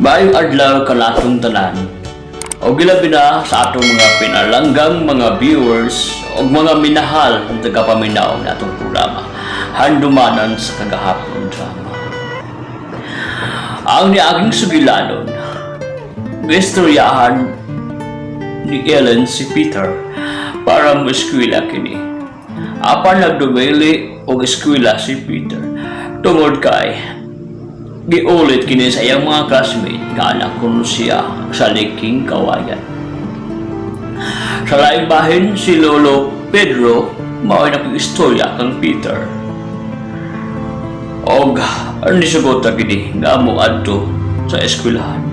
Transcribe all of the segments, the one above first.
Maayong adlaw kanatong tanan. Og gilabi na sa atong mga pinalanggang mga viewers og mga minahal ang tagapaminaw na atong programa, Handumanan sa Kagahapon Drama. Ang niaging sugilanon, giistoryahan ni Ellen si Peter para mo eskwela kini. Apan nagdumili og eskwela si Peter tungod kay giulit kini sa iyang mga classmate nga anak kuno siya sa liking kawayan. Sa laing bahin, si Lolo Pedro mao'y nakig-istorya kang Peter. Og nisugot na kini nga moadto sa eskwelahan.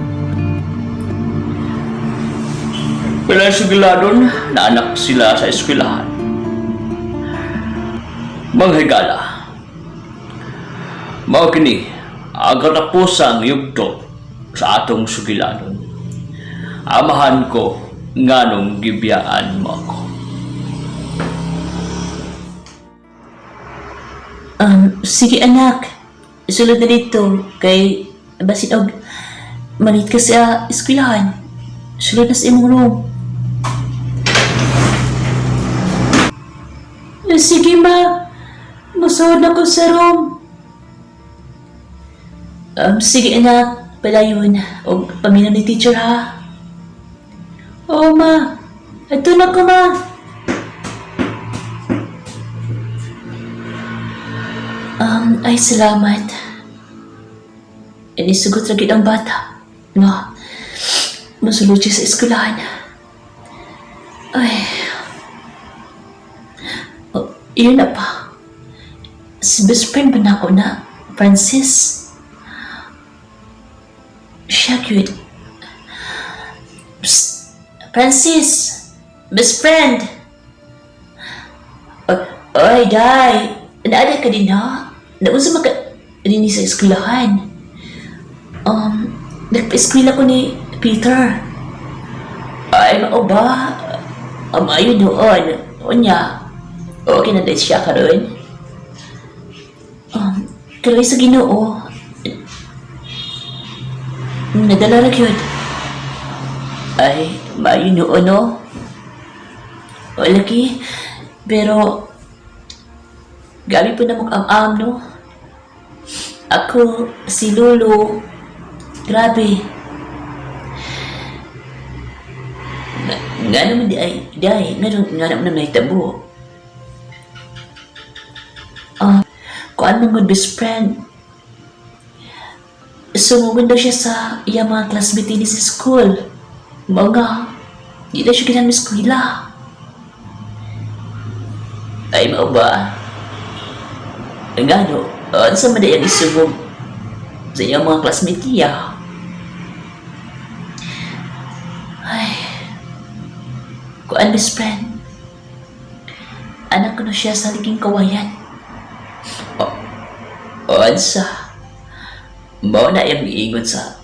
Pero sugiladon na anak sila sa eskwelahan. Manghigala. Mao kini ang katapusang yugto sa atong sugilanon. Amahan ko, nganong gibiyaan mo ako? Sige anak, sulod na dito kay basin og malit ka sa eskwelahan. Sulod na sa imong room. Sige ma, musuod na ko sa room. Sige anak, palayon og paminaw ni teacher ha. Oo ma, adto na ko ma. Ay salamat. Inisugot ra gid ang bata. No, masulod siya sa eskwelahan. Ay, oh, yun na pa. Si best friend ba na ako na, Francis? Siya cute. Psst, Francis! Best friend! Oy, oy, day! Naada ka din ha? Naunsa man ka din sa eskwelahan? Nagpa-eskwela ko ni Peter. Ay, mao ba? Ayun noon. Unya, okay na dahil siya karon. Kaloy sa Ginoo, nadala ra gyud. Ay, maayo noon, no? O, lagi. Pero, gabi po na mag-am-am, no? Ako, si Lolo, grabe. Nga naman di ay, di ay, nga naman na nahitabo. Kuan man good best friend. Sumugon daw siya sa iya mga classmate ni sa school. Mga, di daw siya ginang eskwela. Ay, mao ba? Ngano, ano sa man ang isugog sa iyang mga classmate niya? Ay, kuan best friend. Anak ko na siya sa liging kawayan. O, o sa, mao na iyang giingon sa,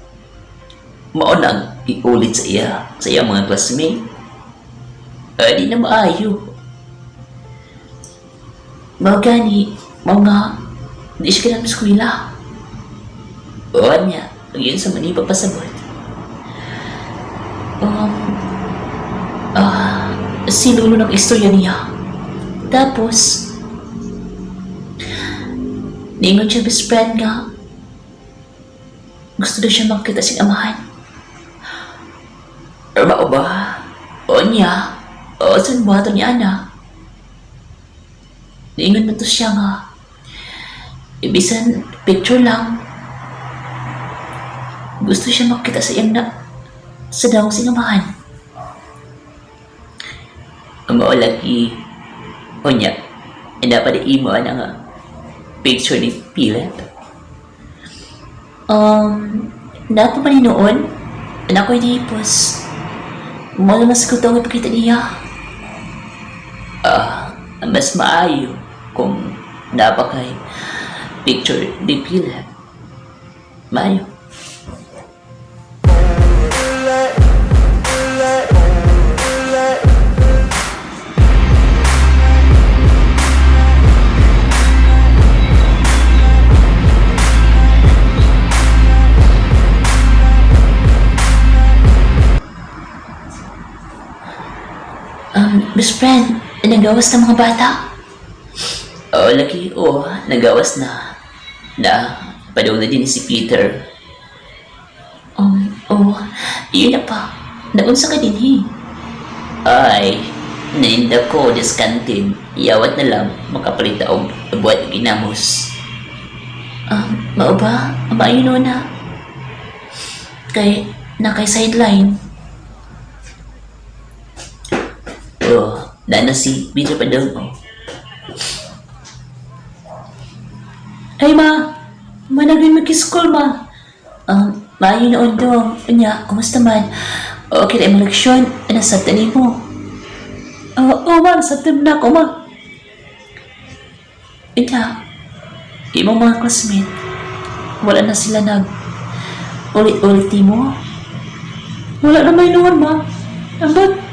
mao na ang iulit sa iya, sa iyang mga classmate. Ay, di na maayo. Mao gani, mao nga, di siya kinang eskwela. O niya, yun sa manipa pasabot. Si Lolo ng istorya niya. Tapos, niingon siya best friend nga, gusto daw siya makita siyang amahan. Or mao ba? O niya, o saan buhaton ni Ana? Niingon na to siya nga, ibisan picture lang, gusto siya makita sa iyang na, sa daw siyang amahan. Mao lagi, o niya, dapat imo ana nga picture ni Philip. Napa pa ni noon, anak ko inihipos. Mo naman sa ang ipakita niya. Mas maayo kung napa kay picture ni Philip. Maayo. Best friend, nagawas na mga bata. Oo, lagi, oo, nagawas na. Na, padung na din si Peter. Oh, yun na pa. Naunsa ka din, he. Ay, naninda ko, diskantin. Yawat na lang, makapalit og buhat ginamos. Mao ba? Maayo no na. Kay, na kay sideline. Oh, na si Peter pa daw. Oh. Ay ma, managin mag-school ma. Maayo noon dong. Unya, kumusta man? Okay na imong leksyon. Ano sabta nimo? Oo, oh, ma, nasabtan na ako ma. Unya, imong mga classmate, wala na sila nag ulit-ulit mo. Wala na may noon ma. Ambot.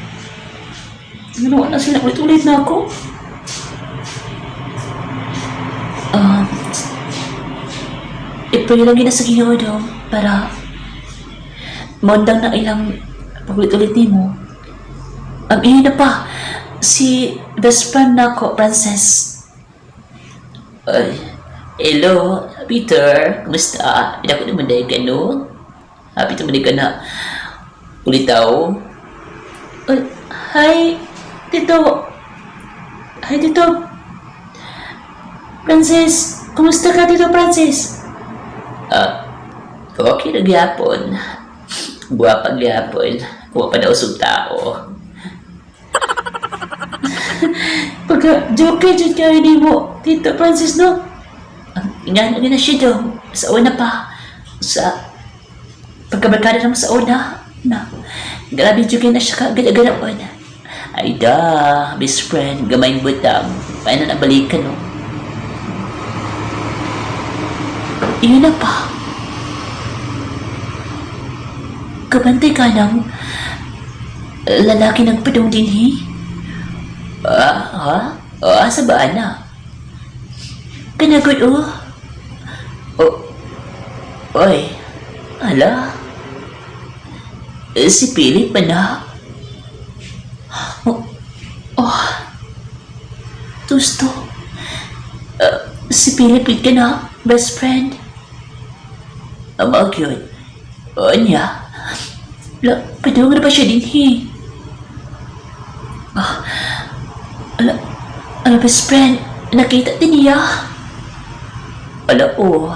Ginawa na sila ulit-ulit na ako. I-pray lang yun sa Ginoo daw para maundang na ilang pagulit-ulit nimo. Iyon na pa, si best friend na ko, Frances. Ay, hello, Peter. Kumusta? Hindi ako naman dahil ka, no? Happy naman ka na ulitaw. Ay, hi, Tito. Hi, Tito. Francis, kumusta ka, Tito Francis? Ah, okay na gyapon. Buwa pa gyapon. Kuha pa daw usog tao. Pagka joke jud kayo nimo, Tito Francis, no? Nga na siya daw. Sa una pa. Sa pagkabarkada naman sa una. Na. Grabe jud na siya kaagad-agad. Ay da, best friend, gamay butang. Paano na balikan, no? Iyon na pa. Kabantay ka ng lalaki ng padong dinhi? Ah, ha? Ah, sa ba na? Kanagod, oh. Oh, oy, hala. Eh, si Philip pa na. Oh, oh. Tusto. Si Philip ka na, best friend. Amag yun. O niya. La, padung na ba siya din, he? Ah, ala, ala, best friend, nakita din niya. Ala, oh.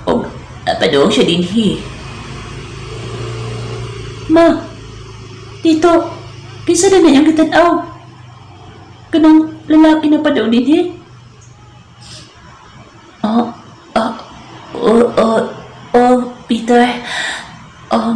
O, padung siya din, he. Ma, tito, kinsa na na iyang gitanaw? Kanang lalaki na padung din, he? Oh, oh, oh, oh, oh, Peter. Oh.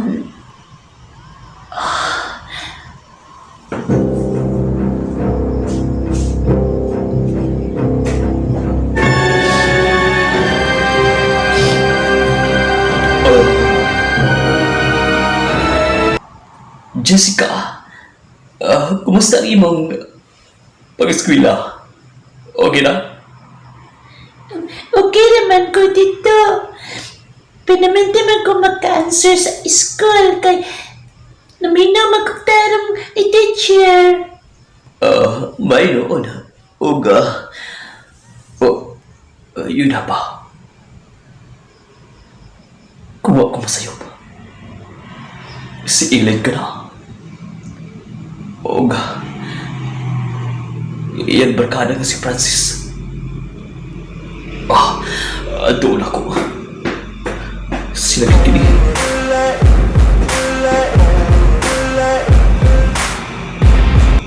Jessica, kumusta ang imong pag-eskwela? Okay na? Okay naman ko dito. Pinaminte man ko maka-answer sa school kay naminaw magkagtarong ni teacher. May noon. Ug, oh, yun na ba? Kuha ko masayop. Si Ellen ka na. Og, iyang barkada nga si Francis. Ah, doon ako. Sila kini.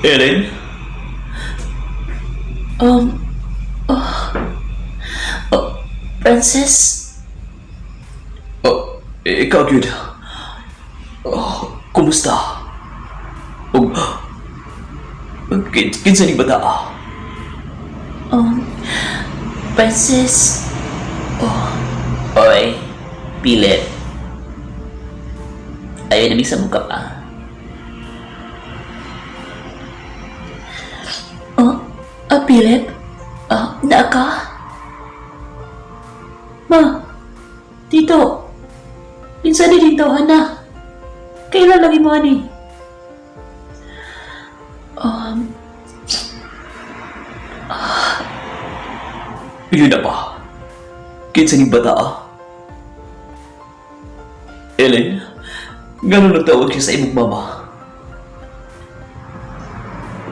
Ellen? Oh, oh, Francis, Oh, ikaw, gyud. Oh, kumusta? Og, kinsa ni bata? Francis, Oh. Oy, pilit. Ayaw na sa mukha pa. Oh, Philip, naa ka? Ma, tito, kinsa ni dito, hana? Kailan lagi mo ani? Um, Yun na ba? Kinsa ning bata ah? Ellen, gano'n nagtawag siya sa imong mama?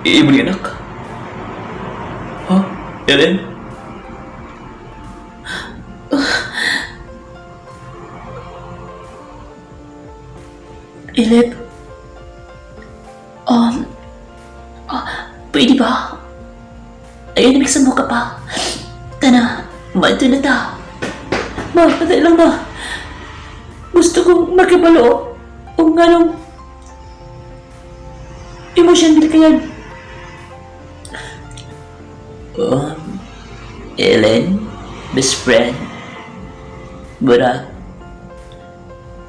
Imo ni anak? Ha? Ellen? Philip, um, pwede ba? Ayun, namiksan mo ka pa. Tana, maadto na ta. Ma, patay lang ma. Gusto kong makibalo. O nga nung imo siyang gilikayan. Ellen, best friend, Burak,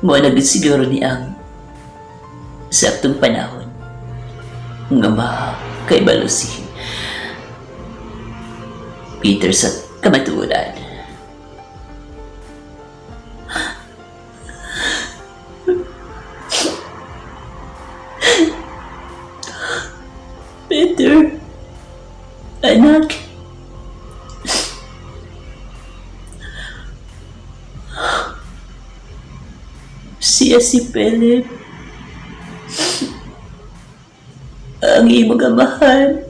mo na gid siguro ni ang saktong panahon nga makaibalo si Peter sa kamatuoran. Peter, anak. Siya si Philip. Ang imong amahan.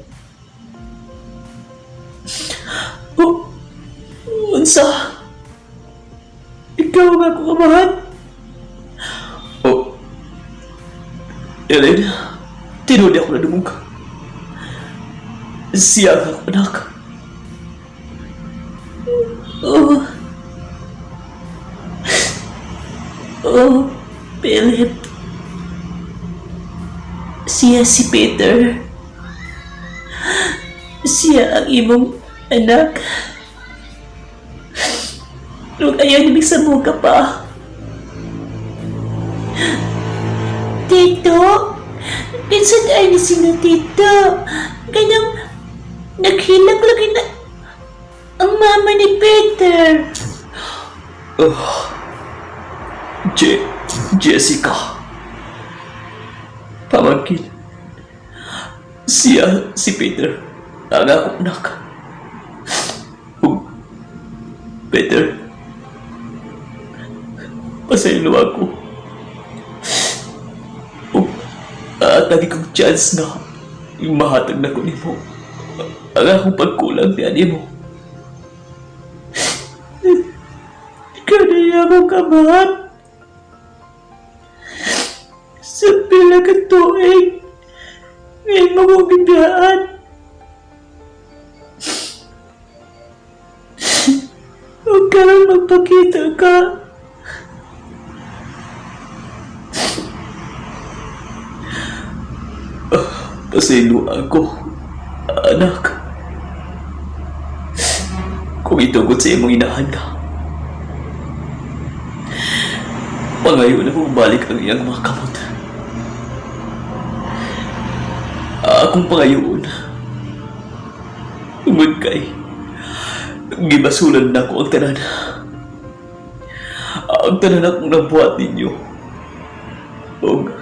Oh, unsa? Ikaw ang akong amahan? Oh, Ellen, tinuod ako na dumog. Siya ang akong anak. Oh. Oh, Philip. Siya si Peter. Siya ang imong anak. Huwag ayaw ni sa ka pa. Tito? Minsan ay ni sina Tito. Ganyang naghilak lagi na ang mama ni Peter. Oh, Jessica. Pamangkin. Siya, si Peter. Ang akong anak. Oh, Peter. Pasaylo ako. Oh, at lagi kong chance na mahatag na ko nimo. Ang akong pagkulang niya nimo. Ikaw na yung kamahan. Sa pila ka tuig, ngayon mo kong gibiyaan. Huwag ka lang magpakita ka. Pasaylo ako, anak. Kung itugot sa imong inahan ka, pangayo na kong balik ang iyang mga kamot. Akong pangayoon, tungod kay gibasulan na ko ang tanan. Ang tanan akong nabuhat ninyo. Og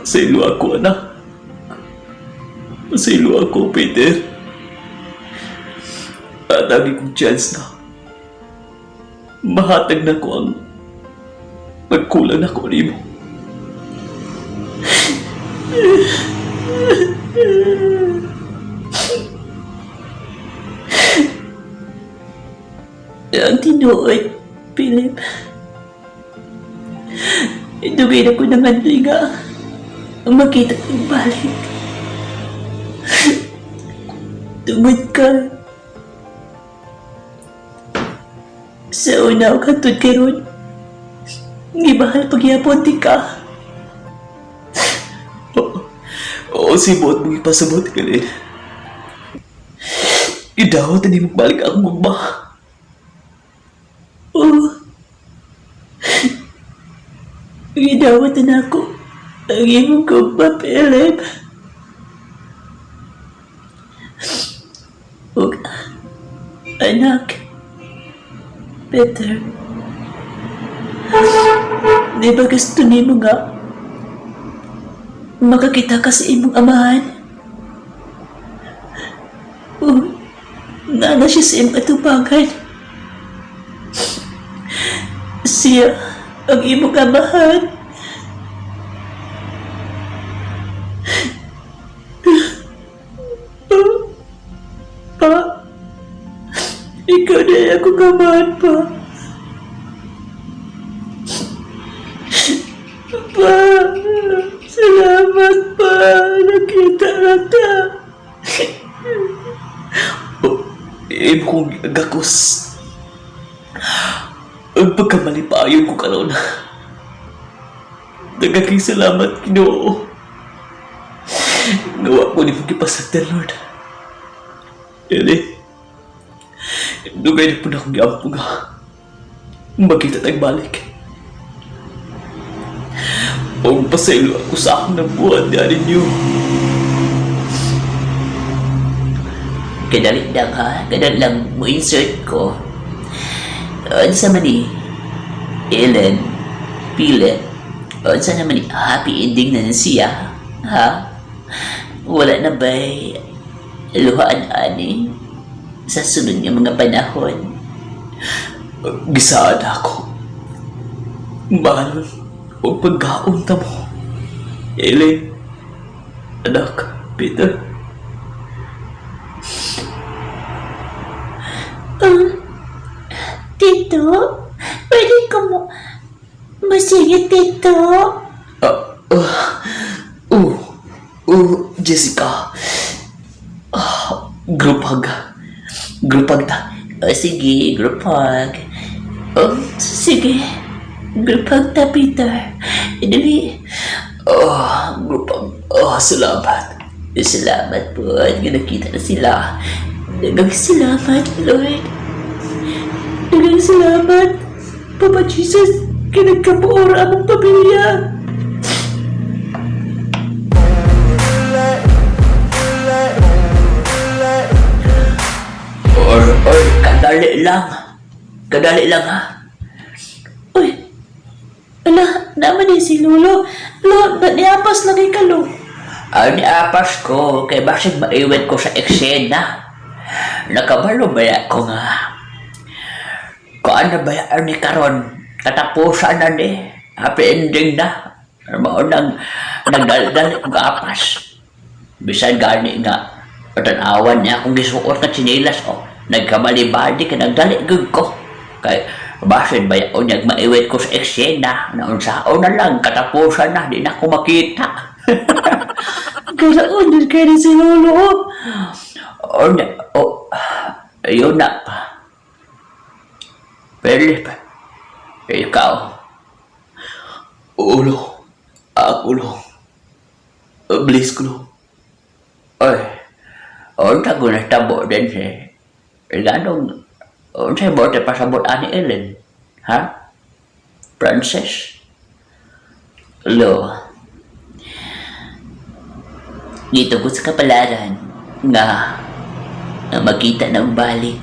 pasaylo ako, anak. Pasaylo ako, Peter. At lagi kong chance na mahatag na ko ang pagkulang na ko nimo. Ang tinuod, Philip. Dugay na ko naman nga ang makita kong balik. Tungod ka. Sa una ako katod karon, gibahal pagyapon ti ka. Oo, oo, si buot mong ipasabot ka rin. Idawat na mong balik akong gugma. Oo. Gidawat na ako ang imong gugma, Philip. Ug, anak, Peter, di ba gusto nimo nga makakita ka sa imong amahan? O, Naa na siya sa imong atubangan. Siya ang imong amahan. Pa, pa, ikaw na akong amahan, pa. Pa, salamat, pa. Nakita na ta. Oh, imo kong gakos. Ang pagkamalipayon ko karon. Daghang salamat, Ginoo. Nawa ko nimo gipasagdan, Lord. Eli, dugay na pud akong giampo nga magkita tag balik. Og pasaylo ako sa akong nabuhat diha ninyo. Kadali lang ha, kadali lang mo insert ko. Unsa man ni Ellen, Philip, unsa naman ni happy ending na siya, ha? Wala na ba'y luhaan ani sa sunod nga mga panahon? Gisaad ako. Mahalon og pagkaon ta mo. Ellen, anak, Peter. Tito, pwede ko mo masingit, Tito? Ah, oh, Jessica. Ah, group hug. Group hug ta. O sige, group hug. Oh, sige. Group hug ta, Peter. Dali. Oh, group hug. Oh, salamat. Salamat po. Nga nakita na sila. Daghang salamat, Lord. Daghang salamat, Papa Jesus. Kinagkabuo ra among pamilya. Or, kadali lang. Kadali lang, ha? Uy, ala, naman eh si Lolo. Lo, ba't niapas lagi ka, Lo? Ay, niapas ko, kay basig maiwan ko sa eksena. Nakabalo ba ko nga? Kung ano ba yan ni karon? Katapusan na ni. Happy ending na. Mao nang nagdaldal ko apas. Bisan gani nga, patanawan niya akong gisuot nga tsinelas oh. Nagkamali-bali ka, nagdali gud ko. Kay basin ba yaon niyag maiwit ko sa eksena, na unsaon na lang, katapusan na, di na ako makita. Galaon, dun kayo ni si Lolo. Oh, na, oh, yun na pa. Philip, ikaw. Ulo, ako lo. Bliss ko lo. Oy, unsa ko natabo din si. Ganong, unsay bote pasabot ani Ellen? Ha? Princess? Lo, dito ko sa kapalaran nga nga makita ng balik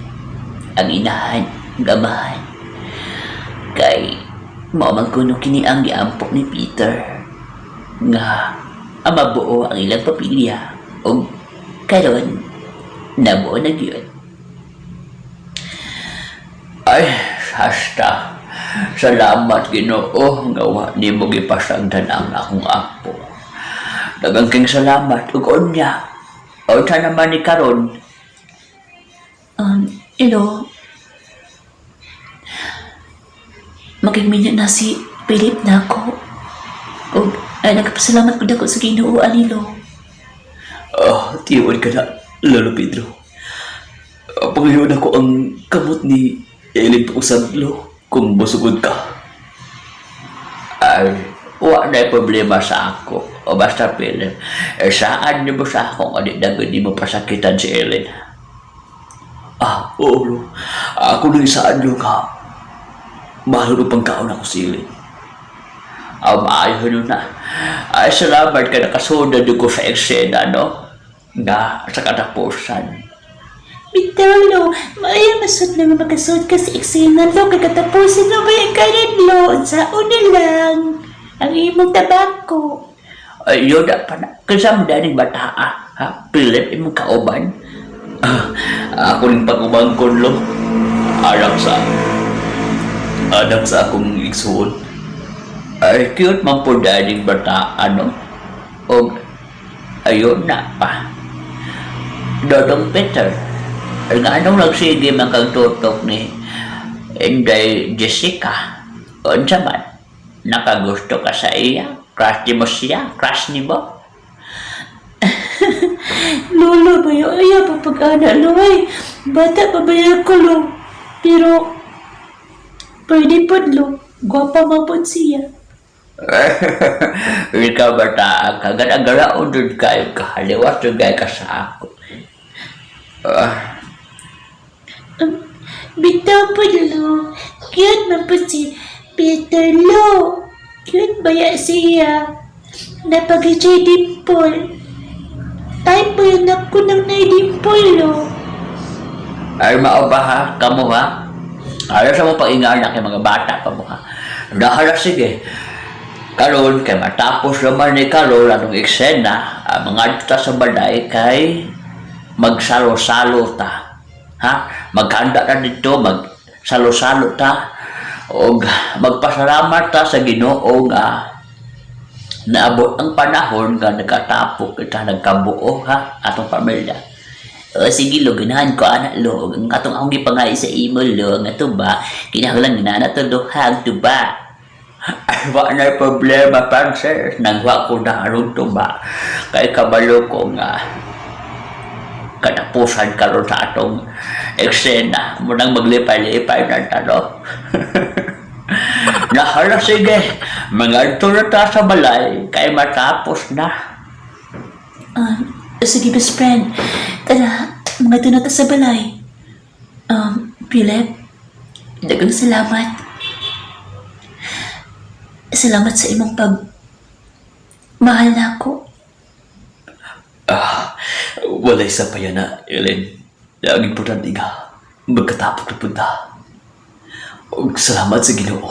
ang inahan, ang amahan. Kay mao man kuno kini ang giampo ni Peter nga ang mabuo ang ilang pamilya ug karon nabuo na gyud. Ay, hasta. Salamat Ginoo nga wa nimo gipasagdan ang akong apo. Daghang king salamat ug unya. Unsa naman ni karon? Hello. Makigminyo na si Philip na ako. Og ay, nagpasalamat ko dako sa Ginoo anilo. Ah, tiyon ka na, Lolo Pedro. Ah, Panginoon ako ang kamot ni Ellen Pausad, Lo, kung busugod ka. Ay, wa na problema sa ako. O basta, Philip, eh, saan niyo mo sa akong adi na di mo pasakitan si Ellen? Ah, oo, Lo. Ako nang isaan, Lo, nga. Mahal ko pangkaon ako si Ellen. Ah, maayo nun na. Ay, salamat ka nakasunod ko sa eksena, no? Nga, sa katapusan. Bitaw, lo. Maayo masud na makasud ka sa eksena, lo. Kay katapusan na ba yung kanin, lo? Sa una lang. Ang imong tabako. Ay, yun na pa na. Kasi mo daning bata, ah. Ha? Philip, imong kauban. Ako ning pag-umangkon, lo. Anak sa akong igsuon. Ay, cute man po dahil bata, ano? Og, ayun na pa. Dodong Peter, ay nga anong nagsige man kang tutok ni Inday Jessica? Unsa man? Nakagusto ka sa iya? Crush ni mo siya? Crush ni mo? Lolo, bayo, ayaw pa pag-ana, lo, ay. Bata pa ba ko, lo? Pero, pwede po, lo. Gwapa man po siya. Ikaw bata ka, ganagaraon dun kayo ka, haliwas dun kayo ka sa ako. Ah, Bitaw po, lo. Cute man po si Peter, lo. Cute baya siya. Napag siya dimple. Type po yun ako ng naidimple, lo. Ay mao ba ha, kamo ha? Ayaw sa mo pag-ingaan na kay mga bata pa mo ha. Dahala sige. Karon kay matapos naman ni karon anong eksena, ang mga ta sa balay kay magsalo-salo ta. Ha? Maghanda ta dito, magsalo-salo ta og magpasalamat ta sa Ginoo nga naabot ang panahon nga nagkatapok kita, nagkabuo ha atong pamilya. O sige lo, ganahan ko ana lo. Ang atong akong gipangay sa imo lo, nga tuba, kinahanglan ganahan ato lo ha, ang tuba. Ay, wa na problema, Francis. Nangwa ko na aron tuba. Kay kabalo ko nga katapusan karon sa atong eksena. Munang maglipay-lipay na talo. Nahala sige, mga na ta sa balay kay matapos na. Ah, sige best friend, tara, mga na ta sa balay. Philip, daghang salamat. Salamat sa imong pag mahal na ako. Ah, walay sa payana, Ellen. Ang importante nga, magkatapok na punta. Og salamat sa Ginoo.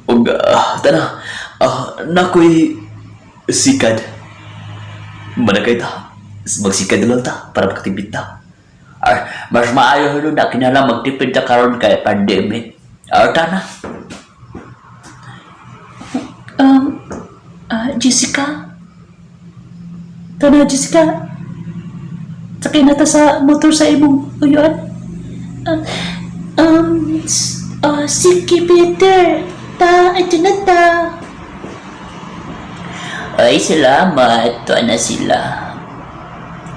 Og tana, nakoy sikad. Managay ta. Magsikad na lang ta para makatipid ta. Ay, mas maayo nun na kinahanglan magtipid ta karon kay pandemic. Ah, tana. Jessica? Tana, Jessica. Sakay na ta sa motor sa imong uyuan. Sige, Peter. Ta, ito na ta. Ay, salamat. Tuwa na sila.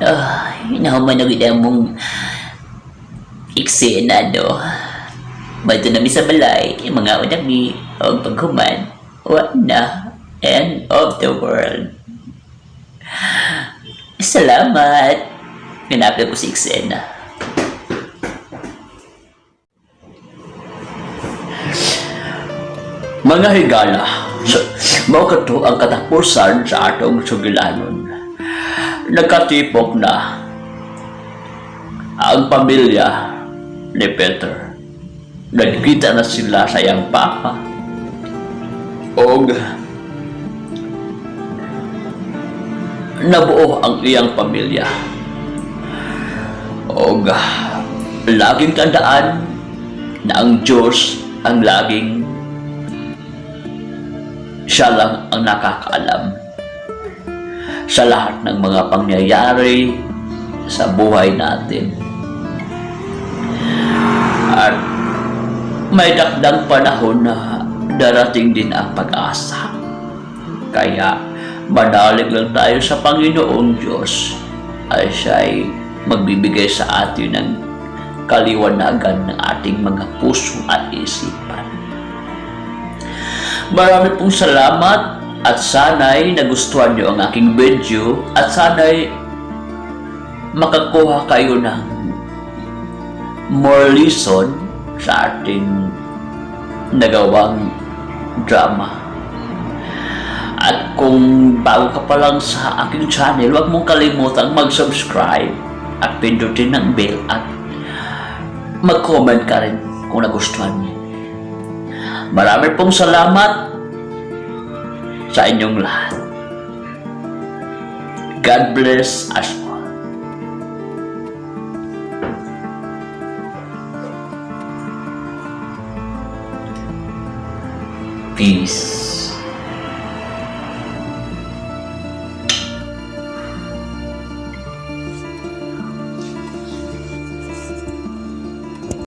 Ay, nahuman na gid ang mong eksena, do. Bato nami sa balay, yung mga unami, og paghuman, wa na. End of the world. Salamat. Hanapin ko si eksena. Mga higala, mao kato ang katapusan sa atong sugilanon. Nagkatipok na ang pamilya ni Peter. Nagkita na sila sa iyang papa. Og nabuo ang iyang pamilya. Og laging tandaan na ang Diyos ang laging siya lang ang nakakaalam sa lahat ng mga pangyayari sa buhay natin. At may takdang panahon na darating din ang pag-asa. Kaya manalig lang tayo sa Panginoong Diyos ay siya'y magbibigay sa atin ng kaliwanagan ng ating mga puso at isipan. Marami pong salamat at sana'y nagustuhan niyo ang aking video at sana'y makakuha kayo ng more lesson sa ating nagawang drama. At kung bago ka pa lang sa aking channel, huwag mong kalimutang mag-subscribe at pindutin ang bell at mag-comment ka rin kung nagustuhan mo. Marami pong salamat sa inyong lahat. God bless us all. Peace.